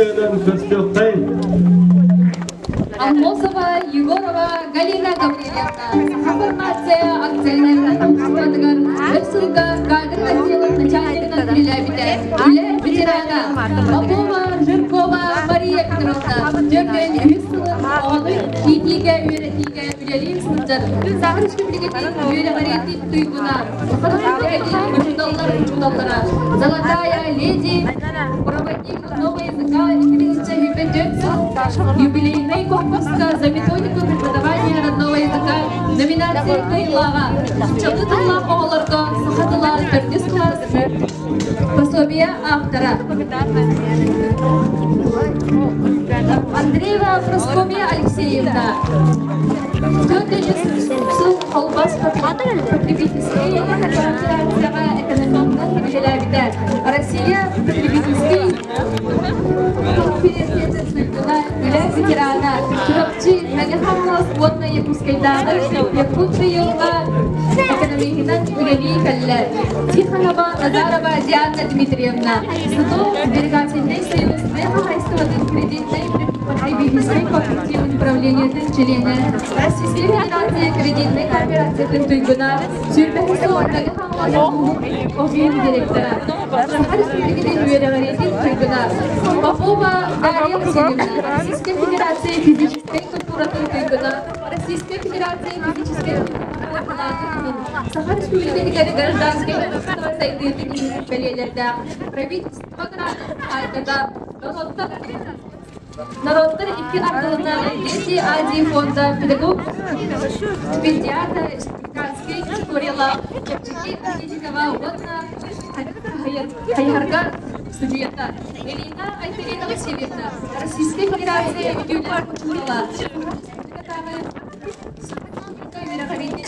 ытыһынан көрсүөххэйин. Аммосова Егорова Галина Гаврильевна Саха фармация акционернай обществотыгар өр сылга кадр отделын начальнигынан үлэлээбитэ. Үлэ ветерана Попова Жиркова Мария Петровна төрдүөн үһүс сылын оҕону иитиигэ үөрэтиигэ үлэлии сылдьар Саха Республикатын үөрэҕириитин туйгуна, Саха Республикатын учууталлар учууталлара, Золотая леди, проводник родного языка 2004 сыл юбилейный конкурска за методику преподавания родного языка номинация кыайыылааҕа нууччалыы тыллаах оҕолорго саха тыла төрдүс кылаас пособие автора Андреева Прасковья Алексеевна сыл Холбос потребительскай кооперацияҕа экономиканан үлэлээбитэ. Россия потребительский конференциятын туйгуна, үлэ ветерана, Чурапчы, Мэҥэ Хаҥалас уонна Якутскайдааҕы Якут райоҥҥа экономиһынан үлэлии кэллэ. Тихонова Назарова Диана Дмитриевна, СТО сберегательный союз тыа хаһаайыстыбатын кредитнэй потребительскай кооперативын управлениетын чилиэнэ, Российскай Федерация кредитнэй кооперациятын туйгуна, сүүрбэһис сыл Мэҥэ Хаҥалас офиһын директора, Саха Республикатын үөрэҕириитин туйгуна, Попова Дарья Васильевна, Российскай Федерация физическэй культуратын туйгуна, Российскай Федерация физическэй культуратын Саха Республикатыгар гражданскай общество сайдыытын иһин бэлиэлэрдээх правительство грамотата норуоттар Народтар икки ардыларынааҕы Дети Азии фонда педагог стипендиата республиканскай категориялаах чэпчэки атлетикаҕа уонна хайыһарга судьуйата Элина Айталина Васильевна Российскай Федерация үтүөлээх учуутала республикатааҕы үөрэҕириитин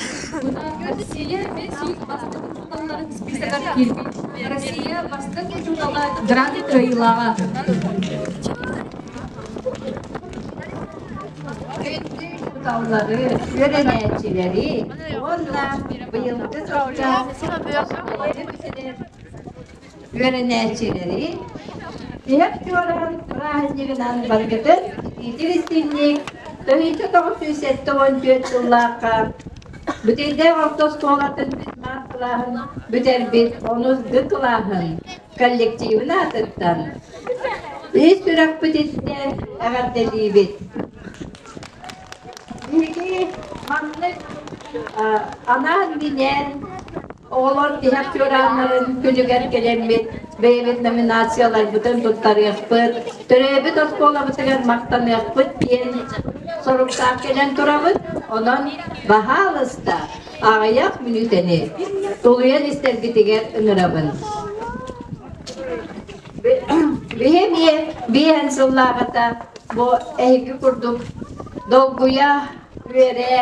Россия 500 бастыҥ учууталларын списогар киирбит Россия бастыҥ учуутала грант кыайыылааҕа. Күндү учууталлары, үөрэнээччилэри уонна быйылгы сылга оскуоланы бүтэрэр үөрэнээччилэри Тиһэх чуораан бырааһынньыгынан барыгытын итиитик-истиҥник 1994 сыллаахха Бүтүйдээх орто оскуолатын мас кылааһын бүтэрбит онус Г кылааһын коллективын аатыттан ис сүрэхпититтэн эҕэрдэлиибит. Биһиги маннык анаан-минээн Оҕолор тиһэх чуорааннарын күнүгэр кэлэммит бэйэбит номинацияларбытын туттарыахпыт, төрөөбүт оскуолабытыгар махтаныахпыт диэн соруктаах кэлэн турабыт. Онон, баһаалыста, аҕыйах мүнүүтэни тулуйан истэргитигэр ыҥырабын. Биһи эмиэ биэһэн сыллааҕыта бу эһиги курдук долгуйа, үөрэ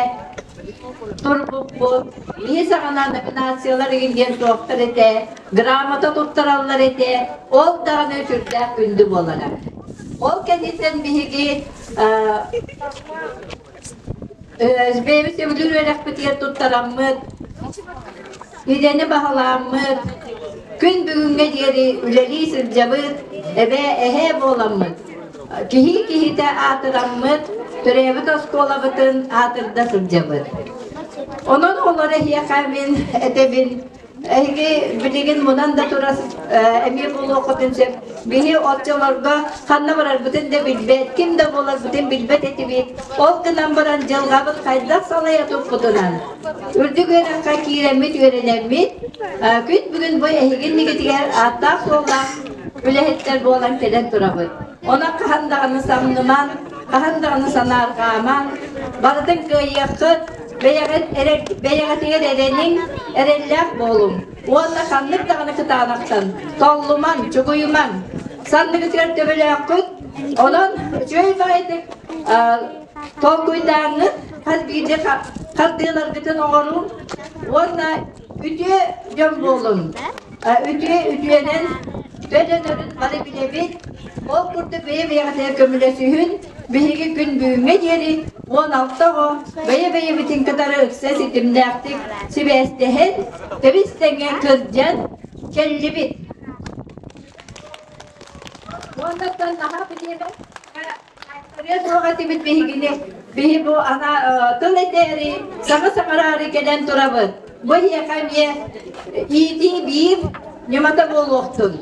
турбуппут. Биһи саҕана номинациялар игин диэн суохтар этэ, грамота туттараллар этэ, ол даҕаны сүрдээх күндү буолара. Ол кэнниттэн биһиги бэйэбит сөбүлүүр үөрэхпитигэр туттараммыт, идэни баһылааммыт, күн бүгүҥҥэ диэри үлэлии сылдьабыт, эбээ, эһээ буоламмыт, киһи киһитэ аатыраммыт, төрөөбүт оскуолабытын аатырда сылдьабыт. Онон олор эһиэхэ мин этэбин, эһиги билигин мунан да тура эмиэ буолуоххутун сөп. Биһи оччолорго ханна барарбытын да билбэт, ким да буоларбытын билбэт этибит. Ол гынан баран дьылҕабыт хайдах салайа туппутунан, үрдүк үөрэххэ киирэммит үөрэнэммит, күн бүгүн бу эһиги иннигитигэр ааттаах-суоллаах үлэһиттэр буолан кэлэн турабыт. Онон хаһан даҕаны самнымаҥ, хаһан даҕаны санаарҕаамаҥ, барытын кыайыаххыт, бэйэҕит бэйэҕитигэр эрэниҥ, эрэллээх буолуҥ уонна ханнык даҕаны кытаанахтан толлумаҥ, чугуйумаҥ. Санныгытыгар төбөлөөххүт, онон үчүгэй баҕайытык толкуйдааҥҥыт, хас биирдии хардыыларгытын оҥоруҥ уонна Үтүө дьон буолуҥ. Үтүө үтүөнэн төлөнөрүн бары билэбит. Ол курдук бэйэ-бэйэҕитигэр көмөлөсүһүн биһиги күн бүгүҥҥэ диэри 16 оҕо бэйэ-бэйэбитин кытары ыкса ситимнээхтик сибээстэһэн, тэбис-тэҥҥэ кырдьан кэллибит. Уоннаттан наһаа бириэмэ суох этибит биһигини. Биһи бу ана тыл этээри, саҥа саҥараары кэлэн турабыт. Бу эһиэхэ эмиэ иитии биир ньымата буолуохтун.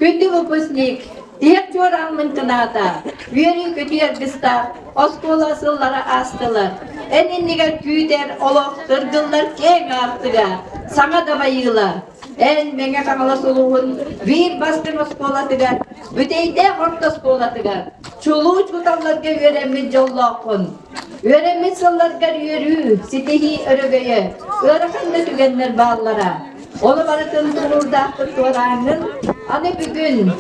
Күндү выпускник, тиһэх чуорааммын кынаата, үөрүү-көтүү аргыстаах оскуола сыллара аастылар. Эн иннигэр күүтэр олох тыргыллар киэҥ аартыга, саҥа дабайыылар. Эн Мэҥэ Хаҥалас улууһун биир бастыҥ оскуолатыгар, Бүтэйдээх орто оскуолатыгар, чулуу учууталларга үөрэммит дьоллооххун. Үөрэммит сылларгар үөрүү, ситиһии өрөгөйө, ыарахан да түгэннэр бааллара. Ону барытын тулуурдаахтык туорааҥҥын, аны бүгүн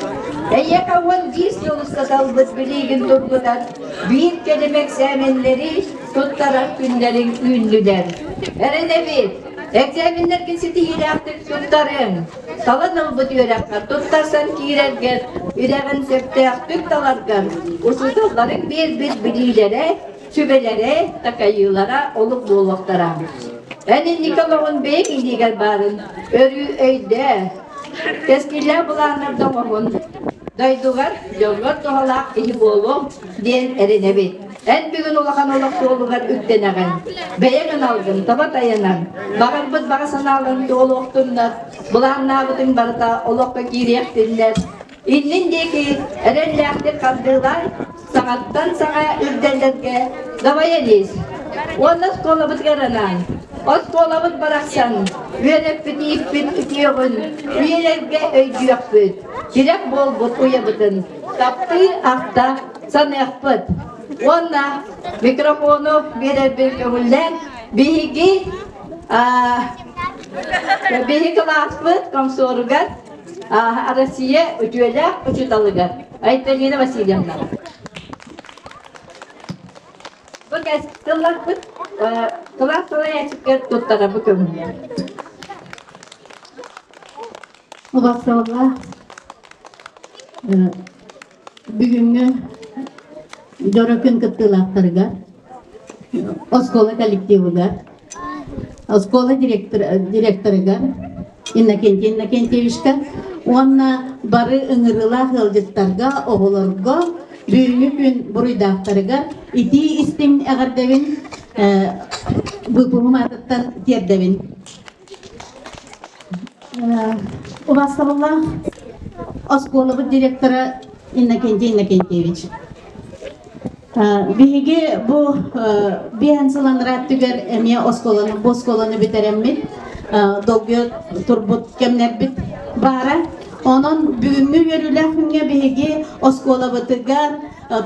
эйиэхэ 11 сыл устата ылбыт билиигин тургутар биир кэлим эксээмэннэри туттарар күннэриҥ үүннүлэр. Эрэнэбит, экзаменнэргин ситиһиилээхтик туттарыҥ, талан ылбыт үөрэххэр туттарсан киирэргэр, үрэҕин сөптөөхтүк таларгар, учууталларыҥ биэрбит билиилэрэ, сүбэлэрэ, такайыылара олук буолуохтара. Эн инники олоҕун бэйэҥ илиигэр баарын өрүү өйдөө, кэскиллээх былааннарда оҥоһун, дойдугар, дьоҥҥор туһалаах киһи буолуоҥ диэн эрэнэбит. Эн бүгүн улахан олох суолугар үктэнэҕин, бэйэҥ аналгын таба тайанан, баҕарбыт баҕа санааларын туолуохтуннар, былааннаабытыҥ барыта олоххо киириэхтиннэр. Иннин диэки эрэллээхтик хардыылаан, саҥаттан саҥа үрдэллэргэ дабайан ис. Уонна оскуолабытыгар анаан, оскуолабыт барахсан үөрэппит ииппит үтүөҕүн үйэлэргэ өйдүөхпүт, тирэх буолбут уйабытын таптыы ахта саныахпыт. Уонна микрофону биэрэрбин көҥүллээн, биһиги биһиги кылааспыт комсоругар Россия үтүөлээх учууталыгар Айталина Васильевна. Бу тылларбыт кылаас салайааччытыгар туттарабы көҥүллээн. Убастабыллаах бүгүҥҥү дьоро күн кыттыылаахтарыгар, оскуола коллективыгар, оскуола директорыгар Иннокентий Иннокентьевичка уонна бары ыҥырыылаах ыалдьыттарга, оҕолорго бүгүҥҥү күн буруйдаахтарыгар итии истиҥ эҕэрдэбин выпуһум аатыттан тиэрдэбин. Убастабыллаах оскуолабыт директора Иннокентий Иннокентьевич. Биһиги бу биэһэн сыл анараа өттүгэр эмиэ оскуоланы, бу оскуоланы бүтэрэммит, долгуйа турбут кэмнэрбит баара. Онон бүгүҥҥү үөрүүлээх күҥҥэ биһиги оскуолабытыгар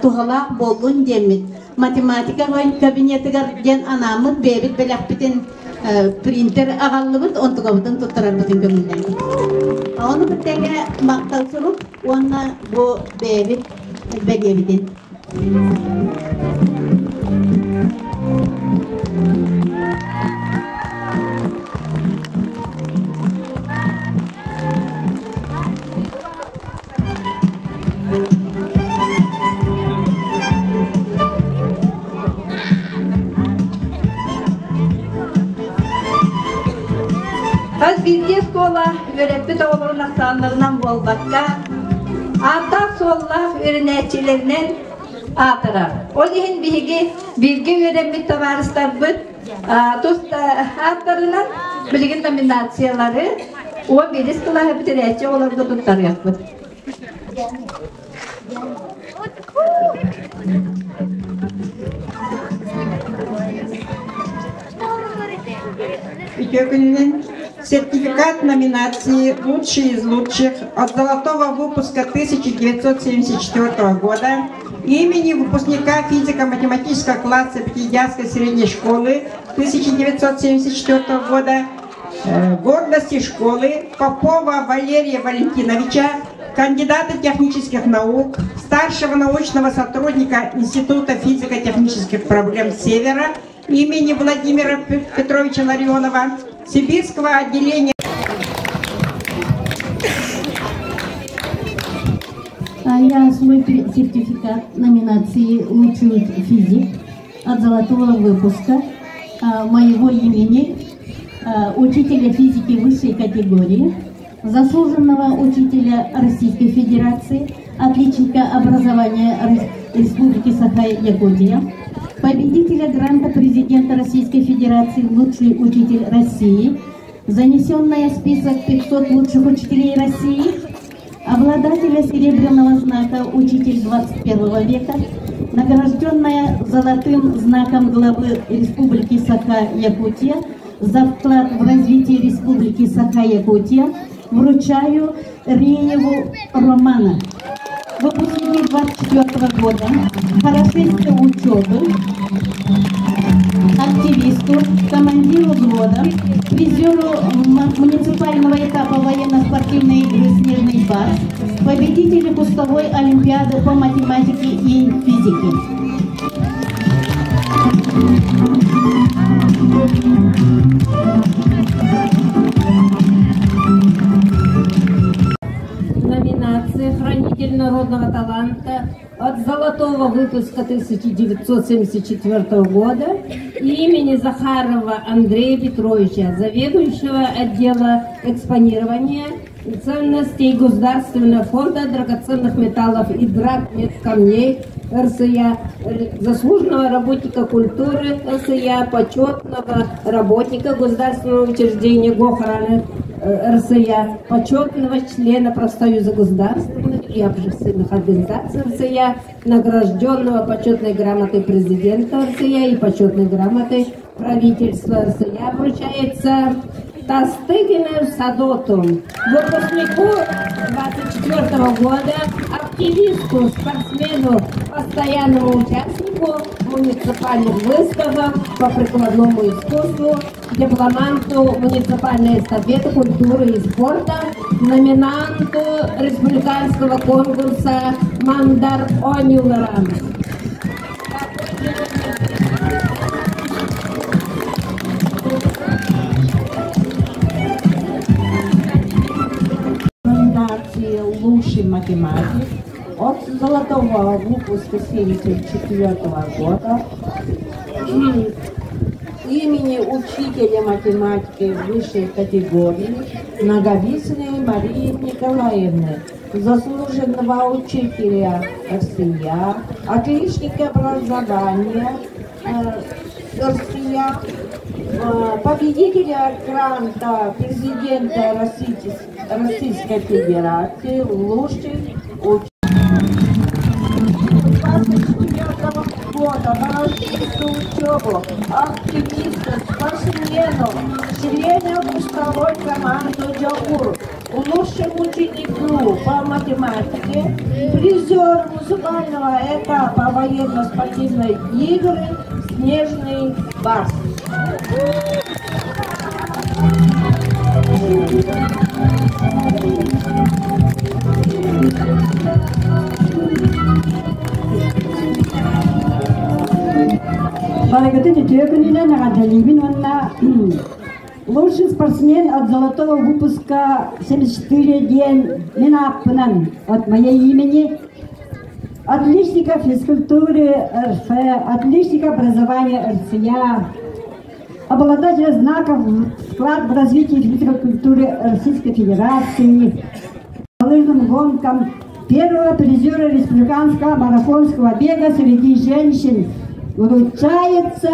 туһалаах буоллун диэммит математика кабинетыгар диэн анааммыт бэйэбит бэлэхпитин принтер аҕаллыбыт, онтукабытын туттарарбытын көҥүллээбит. Ону тэҥэ махтал сурук уонна бу бэйэбит бэлиэбитин. Хас биирдии оскуола үөрэппит оҕолорун ахсааннарынан буолбакка, ааттаах-суоллаах үөрэнээччилэринэн аатырар. Ол иһин биһиги бииргэ үөрэммит табаарыстарбыт тус ааттарынан билигин номинациялары 11 кылааһы бүтэрээччи оҕолорго туттарыахпыт. Үтүө күнүнэн сертификат номинации «Лучший из лучших» от золотого выпуска 1974 года имени выпускника физико-математического класса Пятидесятской средней школы 1974 года гордости школы Попова Валерия Валентиновича, кандидата технических наук, старшего научного сотрудника Института физико-технических проблем Севера имени Владимира Петровича Ларионова, Сибирского отделения. Я свой сертификат номинации «Лучший физик» от золотого выпуска моего имени, учителя физики высшей категории. Заслуженного учителя Российской Федерации, отличника образования Республики Саха-Якутия, победителя гранта президента Российской Федерации «Лучший учитель России», занесенная в список 500 лучших учителей России, обладателя серебряного знака «Учитель 21 века», награжденная золотым знаком главы Республики Саха-Якутия за вклад в развитие Республики Саха-Якутия, вручаю Рееву Романа. Выпускник 24 года, хорошиста учебы, активисту, командиру взвода, призеру муниципального этапа военно-спортивной игры «Снежный барс», победителю кустовой олимпиады по математике и физике. Номинация «Хранитель народного таланта» от золотого выпуска 1974 года имени Захарова Андрея Петровича, заведующего отдела экспонирования ценностей Государственного фонда драгоценных металлов и драгметкамней РСЯ, заслуженного работника культуры РСЯ, почетного работника государственного учреждения Гохраны РСЯ, почетного члена профсоюза государственных и общественных организаций РСЯ, награжденного почетной грамотой президента РСЯ и почетной грамотой правительства РСЯ, вручается Тастыгину Садоту, выпускнику 24 года, активисту, спортсмену, постоянному участнику муниципальных выставок по прикладному искусству, дипломанту муниципальной эстафеты культуры и спорта, номинанту республиканского конкурса «Мандар Онюлара». Номинации «Лучший математик» от золотого выпуска 1974 года имени учителя математики высшей категории Наговицыной Марии Николаевны, заслуженного учителя РСЯ, отличника образования РСЯ, победителя гранта президента Российской Федерации, лучший учитель 24 года, учебу, активиста, спортсмену, члена кустовой команды «Джаур», лучшему ученику по математике, призер музыкального этапа военно-спортивной игры «Снежный барс». Барыгытын үтүө күнүнэн эҕэрдэлиибин уонна лучший спортсмен от золотого выпуска 74 диэн мин ааппынан, от моей имени, отличника физкультуры РФ, отличника образования РСЯ, обладателя знаков вклад в развитие физической культуры Российской Федерации, по лыжным гонкам, первого призера республиканского марафонского бега среди женщин вручается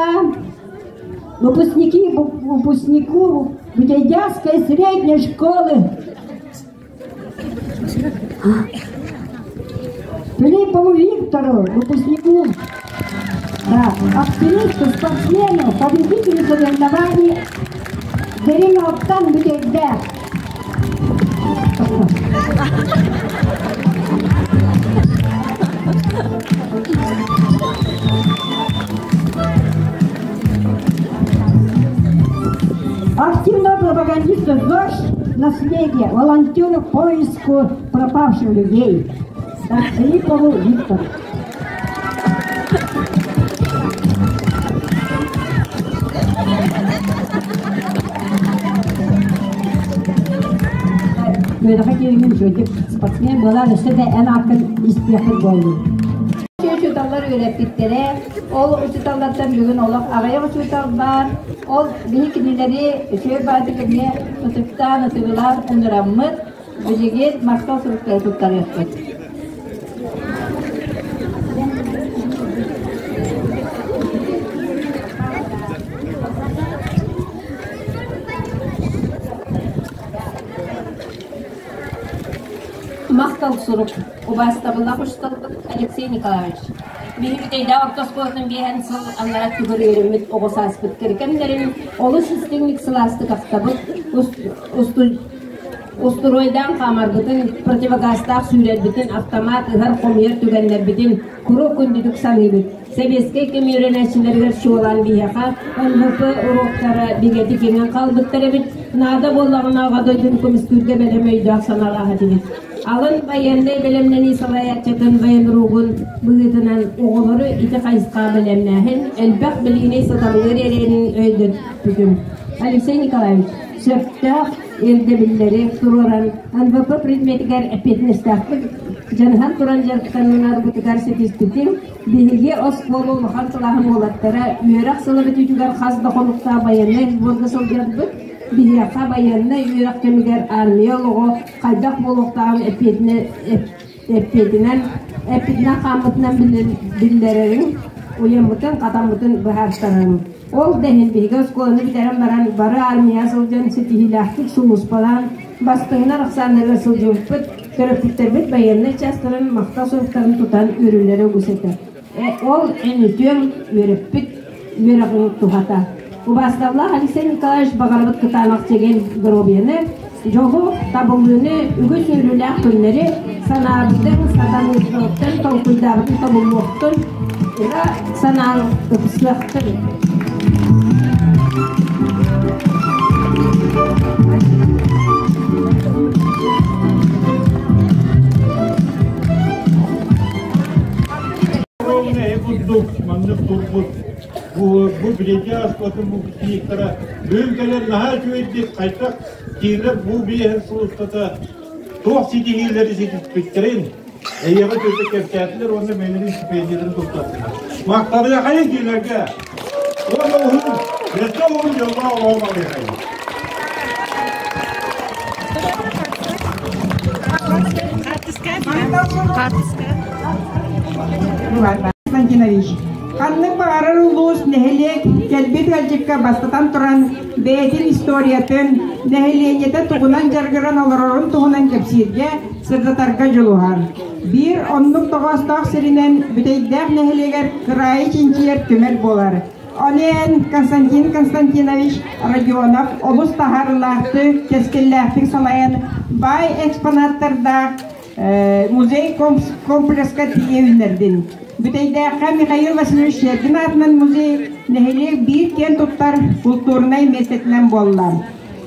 выпускнику Бутейдяской средней школы Филиппову Виктору, выпускнику, да, активисту, спортсмену, победителю соревнований Дарина Октан Бутейдя. Активного пропагандиста ЗОЖ наследие, волонтеру поиску пропавших людей. Так, Филиппову Виктору. Спортсмен была, что это эн аккын испехет болду. Учууталлар үөрэппиттэрэ. Ол учууталлартан бүгүн олох аҕыйах учуутал баар. Ол биһи кинилэри үчүгэй баайдык эмиэ ытыктаан, ытыгылаан ыҥыраммыт, билигин махтал суруктары туттарыахпыт. Махтал сурук Убаастабыллаах учууталбыт Алексей Николаевич, биһиги Бүтэйдээх орто оскуолатын биэһэн сыл аннараа өттүгэр үөрэммит оҕо сааспыт кэргэннэрин олус истиҥник сылаастык ахтабыт, устуруойдаан хаамарбытын, противогазтаах сүүрэрбитин, автомат ыһар-хомуйар түгэннэрбитин куруук күндүтүк саныыбыт. Сэбиэскэй кэм үөрэнээччилэригэр чуолаан биһиэхэ НВП уруоктара бигэтик иҥэн хаалбыттар эбит. Наада буоллаҕына Аҕа дойдуну көмүскүүргэ бэлэм өйдөөх-санаалаах этибит. Алын байыаннай бэлэмнэнии салайааччытын военругун быһыытынан оҕолору ити хайысхаҕа бэлэмнээһин элбэх билиини сатабылы биэрэрин өйдөппүтүм. Алексей Николаевич, сөптөөх ирдэбиллэри туруоран НВП предметигэр эппиэтинэстээхтик дьаныһан туран дьарыктанарбытыгар ситиспитим. Биһиги оскуола улахан кылааһын уолаттара үөрэх сыла бүтүүтүгэр хас да хонуктаах байыаннай сборга сылдьарбыт. Биһиэхэ байыаннай үөрэх кэмигэр армия олоҕо хайдах буолуохтааҕын эппиэтинэн эппитинэн хааммытынан биллэрэрин, уйаммытын, хатаммытын быһаарсарым. Ол да иһин биһиги оскуоланы бүтэрэн баран бары армияҕа сылдьан ситиһиилээхтик сулууспалаан бастыҥнар ахсааннарыгар сылдьыбыппыт, төрөппүттэрбит байыаннай чаастарын махтал суруктарын тутан үөрүүлэрэ үгүс этэ. Ол эн үтүөҥ үөрэппит үөрэҕиҥ туһата. Убаасталлаах Алексей Николаевич баҕарабыт кытаанах чэгиэн доруобуйаны, дьолу, табыллыыны, үгүс үөрүүлээх күннэри, санаабытыҥ, сатаныыргыттан толкуйдаабытын тобуллуохтун, ыра санааҥ ыпсыахтын. Ровно курдук маннык турбут бу бу бириэти ааспатын выпускниктара бүгүн кэлэн наһаа үчүгэйдик хайдах киирэр бу биэһин сыл устата туох ситиһиилэри ситиспиттэрин эйиэхэ төтө кэпсээтилэр уонна бэйэлэрин стипендияларын туттардылар. Махтаныахайын кинилэргэ! Уонна уһун, өссө уһун дьоллоох олоҕу баҕарыахайын! Константинович, ханнык баҕарар улуус, нэһилиэк кэлбит ыалдьыкка бастатан туран бэйэтин историятын, нэһилиэнньэтэ тугунан дьарыгыран олорорун туһунан кэпсииргэ, сырдатарга дьулуһар. Биир оннук тоҕоостоох сиринэн Бүтэйдээх нэһилиэгэр кыраайы чинчийэр түмэл буолар. Онон Константин Константинович Родионов олус таһаарыылаахтык, кэскиллээхтик салайан баай экспонаттардаах музей комплекска тиийэ үүннэрдин. Бүтэйдээххэ Михаил Васильевич Щербин аатынан музей нэһилиэк биир киэн туттар култуурунай миэстэтинэн буолла.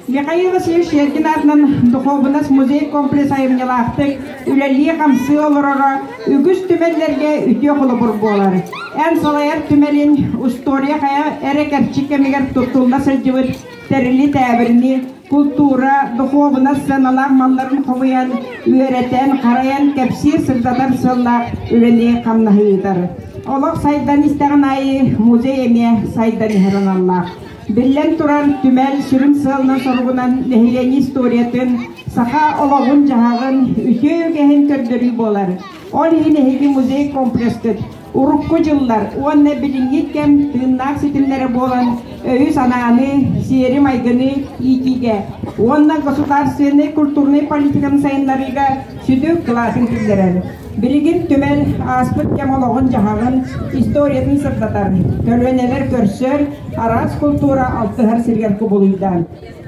Михаил Васильевич Щербин аатынан Духуобунас музей комплекс айымньылаахтык үлэлии-хамсыы олороро үгүс түмэллэргэ үтүө холобур буолар. Эн салайар түмэлин устуоруйа хайа эрэ кэрчик кэмигэр туттулла сылдьыбыт тэрили тээбирини култуура, духуобунас сыаналаах малларын хомуйан, үөрэтэн, харайан кэпсиир сырдатар сыаллаах үлэни хамнаһы ыытар. Олох сайдан истэҕин аайы музей эмиэ сайдан иһэр аналлаах. Биллэн турар, түмэл сүрүн сыалынан-соругунан нэһилиэнньэ историятын, саха олоҕун-дьаһаҕын, үтүө үгэһин көрдөрүү буолар. Ол иһин эһиги музей комплекскыт урукку дьыллар уонна билиҥҥи кэм тыыннаах ситимнэрэ буолан өйү-санааны, сиэри-майгыны иитиигэ уонна государственнай культурнай политиканы сайыннарыыга сүдү кылаатын киллэрэр. Билигин түмэл ааспыт кэм олоҕун-дьаһаҕын, историятын сырдатар, көлүөнэлэр көрсөр, араас култуура алтыһар сиригэр кубулуйда.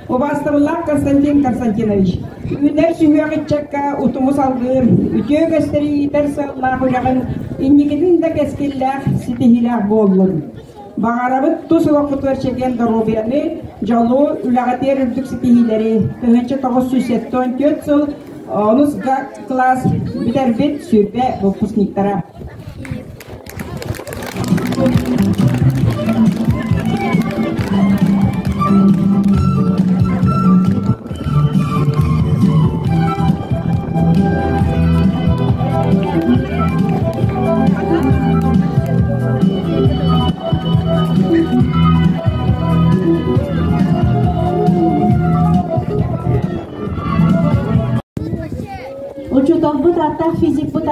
Убаастабыллаах Константин Константинович, үүнэр сүһүөх ыччакка утуму салгыыр, үтүө үгэстэри иитэр сыаллаах үлэҕин инникитин да кэскиллээх, ситиһиилээх буоллун. Баҕарабыт тус олоххутугар чэгиэн доруобуйаны, дьолу, үлэҕитигэр үрдүк ситиһиилэри, 1974 сыл онус кылаас бүтэрбит 20 выпускниктара.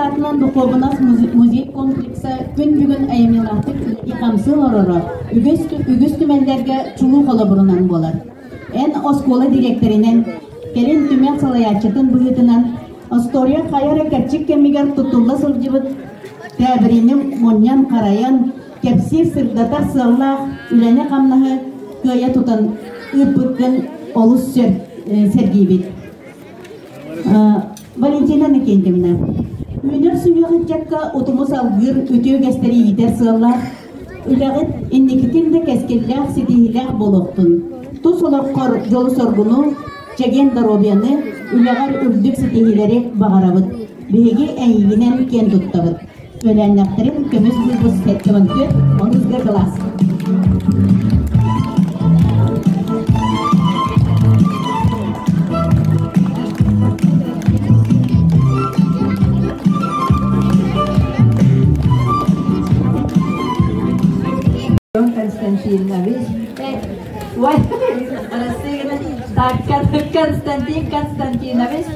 аатынан духуобунас музей комплекса күн бүгүн айымньылаахтык үлэлии-хамсыы олороро үгүс, үгүс түмэллэргэ чулуу холобурунан буолар. Эн оскуола дириэктэринэн, кэлин түмэл салайааччытын быһыытынан История хайа эрэ кэрчик кэмигэр тутулла сылдьыбыт тээбирини мунньан харайан, кэпсиир сырдатар сыаллаах үлэни-хамнаһы кыайа тутан ыыппыккын олус сэргиибит. Валентина Никентьевна, үүнэр сүһүөх ыччакка утуму салгыыр үтүө үгэстэри иитэр сыаллаах үлэҕит инникитин да кэскиллээх, ситиһиилээх буолуохтун. Тус олоххор дьолу-соргуну, чэгиэн доруобуйаны, үлэҕэр үрдүк ситиһиилэри баҕарабыт. Биһиги эйигинэн киэн туттабыт. Үөлээннэхтэрин көмүс выпуск 74 онус Г кылаас. Константинович, Константин Константинович,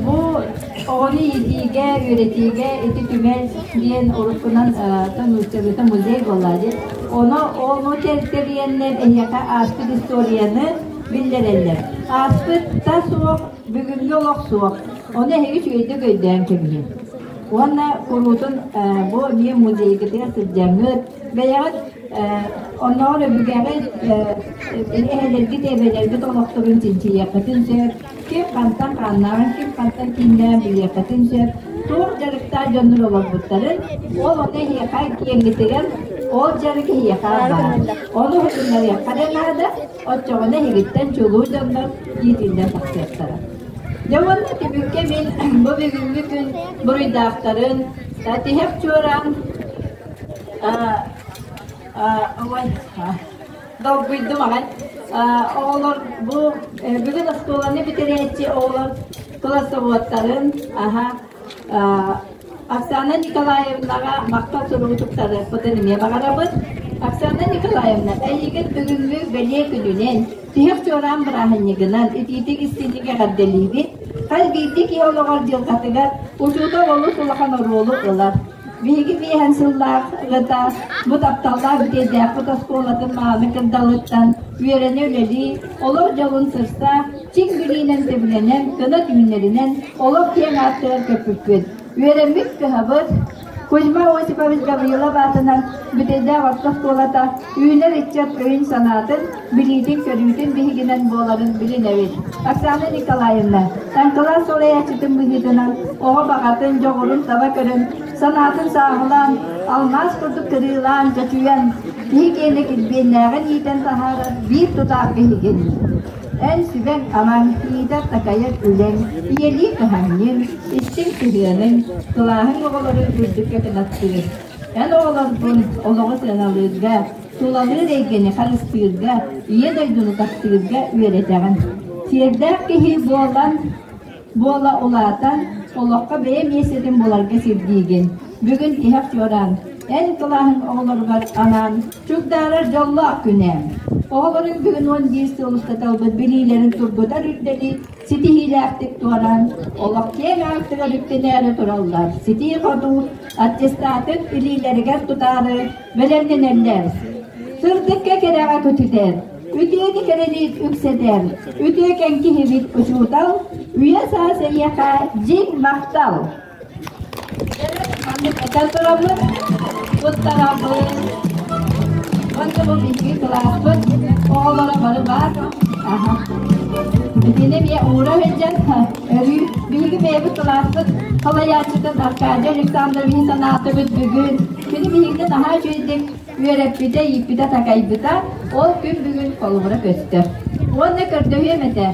бу оҕону иитиигэ, үөрэтиигэ ити түмэл диэн уруккунан нууччалыыта музей буолла дии. Ону ону тэрийэннэр эһиэхэ ааспыт историяны биллэрэллэр. Ааспыт та суох, бүгүҥҥү олох суох. Ону эһиги үчүгэйдик өйдөөн кэбиһиҥ. Уонна куруутун бу эмиэ музейгытыгар сылдьаҥҥыт, бэйэҕит оннооҕор өбүгэҕит эһэлэргит, эбэлэргит олохторун чинчийиэххитин сөп, ким хантан хааннааҕын, ким хантан кииннээн билиэххитин сөп, туох дьарыктаах дьоннор олорбуттарын, ол ону эһиэхэ киэҥҥитигэр ол дьарык эһиэхэ баар. Ону уһутуннарыахха эрэ наада, оччоҕуна эһигиттэн чулуу дьоннор иитиллэн тахсыахтара. Дьэ уонна түмүккэ мин бу бүгүҥҥү күн буруйдаахтарын тиһэх чуораан долгуйдум аҕай. Оҕолор бу бүгүн оскуоланы бүтэрээччи оҕолор классоводтарын аха Оксана Николаевнаҕа махтал суругу туттарыахпытын эмиэ баҕарабыт. Оксана Николаевна, эйигин бүгүҥҥү бэлиэ күнүнэн, тиһэх чуораан бырааһынньыгынан итиитик истиҥник эҕэрдэлиибит. Хас биирдии киһи олоҕор дьылҕатыгар учуутал олус улахан оруолу ылар. Биһиги биэһэн сыллаах ыта бу тапталлаах бүтэйдээхпит оскуолатын мааны кырдалыттан үөрэнэ үлэлии, олох дьолун сырса, чиҥ билиинэн сөбүлэнэн, кынат үүннэринэн олох киэҥ ааттыгар көппүппүт. Үөрэммит кыһабыт Кузьма Осипович Гаврилов аатынан Бүтэйдээх орто оскуолата үүнэр ыччат өйүн-санаатын, билиитин-көрүүтүн биһигинэн буоларын билинэбит. Оксана Николаевна, таҥкалаах салайааччытын быһыытынан оҕо баҕатын, дьоҕурун таба көрөн, санаатын сааһылаан, алмаас курдук кырыылаан, чочуйан, киһи киэнэ килбиэннээҕин иитэн таһаарар биир тутаах биһигин. Эн сүбэҥ-амаҥ, иитэр-такайар үлэҥ, ийэлии кыһамньыҥ, истиҥ сыһыаныҥ, кылааһыҥ оҕолору үрдүккэ кынаттыыр. Эн оҕолоргун олоҕу сыаналыырга, тулалыыр эйгэни харыстыырга, ийэ дойдуну таптыырга үөрэтэҕин. Сиэрдээх киһи буолан буола улаатан, олоххо бэйэ миэстэтин буларга сирдиигин. Бүгүн тиһэх чуораан, эн кылааһыҥ оҕолоругар анаан чугдаарар дьоллоох күнэ. Оҕолоруҥ бүгүн 11 сыл устата ылбыт билиилэрин тургутар үрдэли ситиһиилээхтик туораан, олох киэҥ аартыгар үктэнээри тураллар. Ситии-хотуу аттестатын илиилэригэр тутаары бэлэмнэнэллэр. Сырдыкка кэрэҕэ көтүтэр, үтүөнү кэрэлиир үксэтэр, үтүөкэн киһибит учуутал, үйэ саас эйиэхэ дьиҥ махтал! Маннык этэн тураммыт, туттарабыт. Уонна бу биһиги кылааспыт оҕолоро бары баар. Аха. Итини эмиэ уура сылдьан өрүү биһиги бэйэбит кылааспыт салайааччытын Аркадий Александровиһы санаатыбыт бүгүн. Кини биһигини наһаа үчүгэйдик үөрэппитэ, ииппитэ, такайбыта. Ол күн бүгүн холобура көстөр. Уонна көрдөһүөм этэ,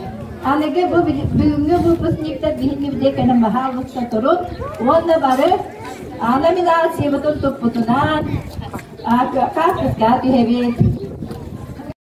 Аныгы бу бүгүҥҥү выпускниктар биһиги билэ кэлэн баһаалыста турун уонна бары номинациябытын туппутунан хаартыска түһэбит.